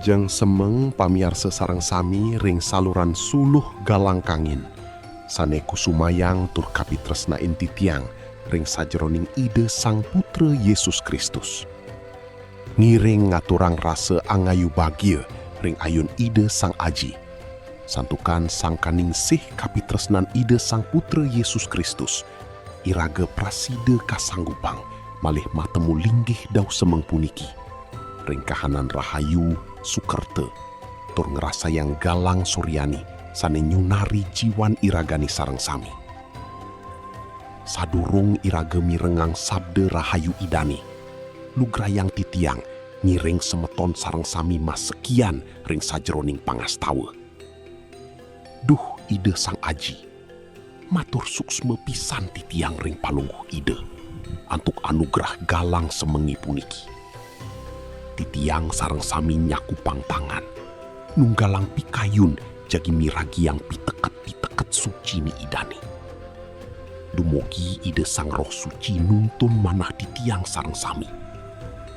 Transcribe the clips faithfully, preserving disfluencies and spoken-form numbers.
Jang semeng pamiarsa sareng sami ring saluran suluh galang kangin, sane kusumayang tur kapitresnain titiang ring sajeroning Ida Sang Putra Yesus Kristus. Ngiring ngaturang rasa angayu bagia ring ayun Ida Sang Aji, santukan sangkaning sih kapitresnan Ida Sang Putra Yesus Kristus, iraga prasida kasanggupang malih matemu linggih dau semeng puniki ring kahanan rahayu, sukerta, tur ngrasayang galang suryani sane nyunari jiwan iragane sareng sami. Sadurung iraga mirengang sabda rahayu Idane, lugrayang titiang ngiring semeton sareng sami masekian ring sajeroning pangastawa. Duh Ida Sang Aji, matur suksma pisan titiang ring Palungguh Ida antuk anugrah galang semenge puniki. Titiang sareng sami nyakupang tangan, nunggalang pikayun jagi miragiang piteket-piteket sucine Idane. Dumugi Ida Sang Roh Suci nuntun manah titiang sareng sami,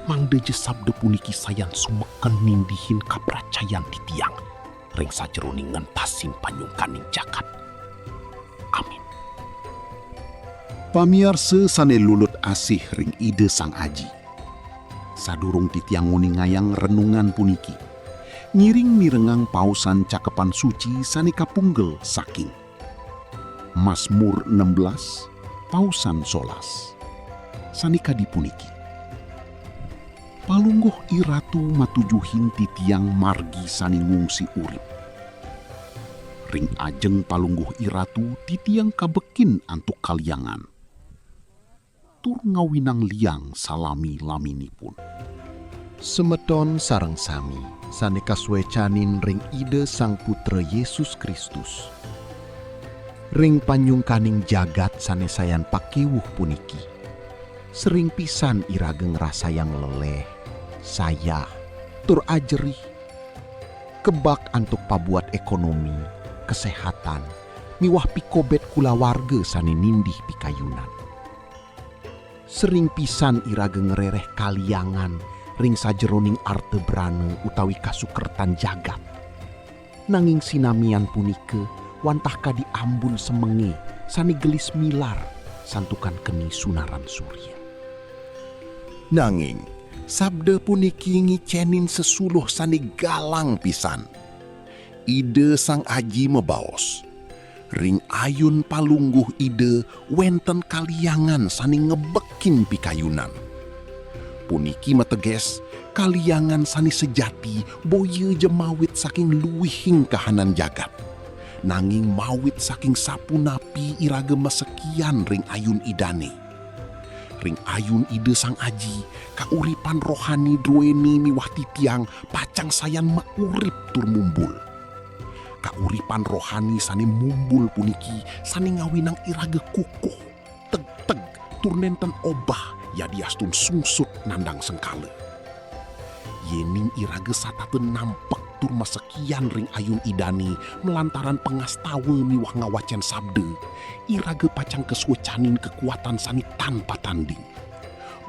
mangda ja sabda puniki sayan sumeken nindihin kapracayan titiang ring sajeroning ngentasin panyungkaning jagat. Amin. Pamiarsa sane lulut asih ring Ida Sang Aji, sadurung titiang nguningayang renungan puniki, ngiring mirengang pausan Cakepan Suci sane kapunggel saking Masmur enam belas, pausan solas, sane kadi puniki. Palungguh IRatu matujuhin titiang margi sane ngungsi urip. Ring ajeng Palungguh IRatu titiang kabekin antuk kaliangan, tur ngawinang liang salami-laminipun. Semeton sareng sami sane kasuecanin ring Ida Sang Putra Yesus Kristus. Ring panyungkaning jagat sane sayan pakewuh puniki, sering pisan iraga ngrasayang leleh, sayah, tur ajerih, kebak antuk pabuat ekonomi, kesehatan, miwah pikobet kulawarga sane nindih pikayunan. Sering pisan iraga ngrereh kaliangan ring sajeroning arta brana utawi kasukertan jagat. Nanging sinamian punika wantah kadi ambun semenge sane gelis milar santukan keni sunaran surya. Nanging sabda puniki ngicenin sesuluh sane galang pisan. Ida Sang Aji mabaos, ring ayun Palungguh Ida wenten kaliangan sane ngebekin pikayunan. Puniki mateges, kaliangan sane sejati boya ja mawit saking luihing kahanan jagat, nanging mawit saking sapunapi iraga masekian ring ayun Idane. Ring ayun Ida Sang Aji, kauripan rohani druene miwah titiang pacang sayan maurip tur mumbul. Kauripan rohani sane mumbul puniki sane ngawinang iraga kukuh, tegteg, tur nenten obah yadiastun sungsut nandang sengkala. Yening iraga satata nampek tur masekian ring ayun Idane malantaran pangastawa miwah ngawacen sabda, iraga pacang kasuecanin kakuatan sane tan patanding.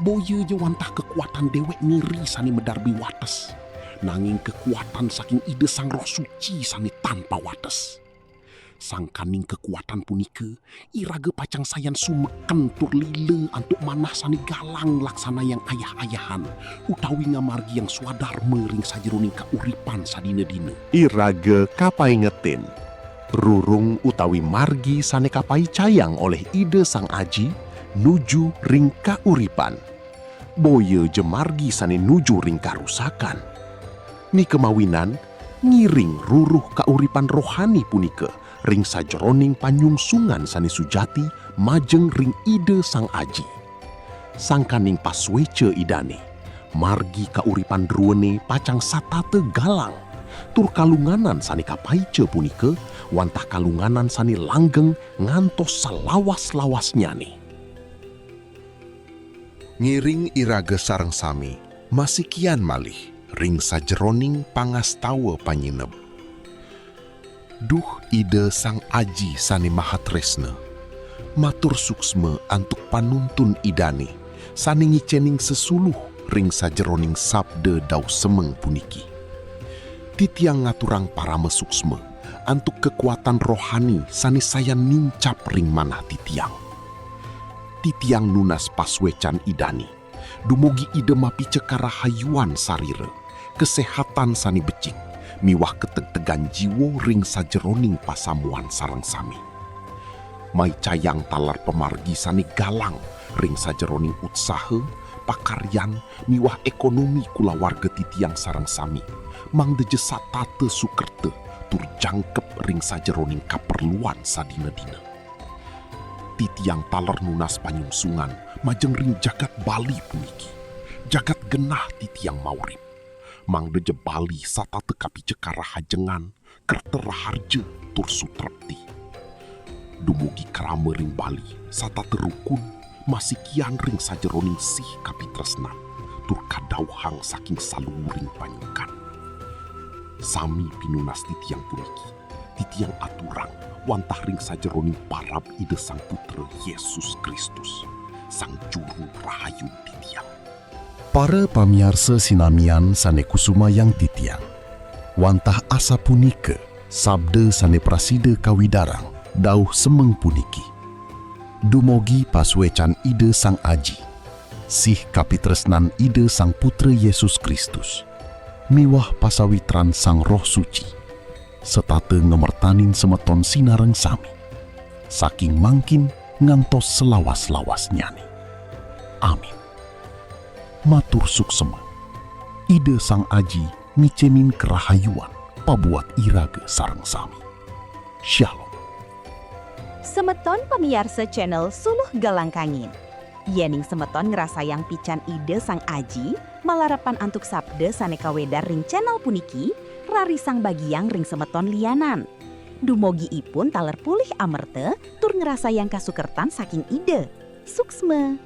Boya ja wantah kakuatan dewek nyeri sane madarbi wates, nanging kakuatan saking Ida Sang Roh Suci sane tan pawates. Sangkaning kakuatan punika, iraga pacang sayan sumeken tur lila antuk manah sane galang laksanayang ayah-ayahan, utawi ngamargiang swadarma ring sajeroning kauripan sadina-dina. Iraga kapaingetin, rurung utawi margi sane kapaicayang olih Ida Sang Aji nuju ring kauripan. Boya ja margi sane nuju ring karusakan. Nika mawinan, ngiring ruruh kauripan rohani punika ring sajeroning panyungsungan sane sujati majeng ring Ida Sang Aji. Sangkaning pasueca Idane, margi kauripan druene pacang satata galang, tur kalunganan sane kapaica punika wantah kalunganan sane langgeng ngantos salawas-lawasnyane. Ngiring iraga sareng sami masikian malih ring sajeroning pangastawa panyineb. Duh Ida Sang Aji sane mahatresna, matur suksma antuk panuntun Idane sane ngicening sesuluh ring sajeroning sabda dau semeng puniki. Titiang ngaturang parama suksma antuk kakuatan rohani sane sayan nincap ring manah titiang. Titiang nunas pasuecan Idane, dumogi Ida mapica karahayuan sarira, kasehatan sane becik, miwah kategtegan jiwa ring sajeroning pasamuan sareng sami. Maicayang taler pamargi sane galang ring sajeroning utsaha, pakaryan, miwah ekonomi kulawarga titiang sareng sami, mangda ja satata sukerta tur jangkep ring sajeroning kaperluan sadina-dina. Titiang taler nunas panyungsungan majeng ring jagat Bali puniki, jagat genah titiang maurip, mangda ja Bali satata kapica karahajengan, kerta raharja, tur sutrepti. Dumugi krama ring Bali satata rukun, masikian ring sajeroning sih kapitresnan, tur kadauhang saking saluiring panyukan. Sami pinunas titiang puniki, titiang aturang wantah ring sajeroning parab Ida Sang Putra Yesus Kristus, Sang Juru Rahayu titiang. Para pamiarsa sinamian sane kusumayang titiang, wantah asapunika sabda sane prasida kawidarang dauh semeng puniki. Dumugi pasuecan Ida Sang Aji, sih kapitresnan Ida Sang Putra Yesus Kristus, miwah pasawitran Sang Roh Suci, setata ngamertanin semeton sinareng sami, saking mangkin ngantos salawas-lawasnyane. Amin. Matur suksema. Ida Sang Aji ngicenin karahayuan pabuat iraga sareng sami. Shalom. Semeton pamiarsa channel Suluh Galang Kangin. Yening semeton ngrasayang pican Ida Sang Aji, malarapan antuk sabda sane kawedar ring channel puniki, rarisang bagiang ring semeton lianan. Dumugi ipun taler polih amerta tur ngrasayang kasukertan saking Ida. Suksma.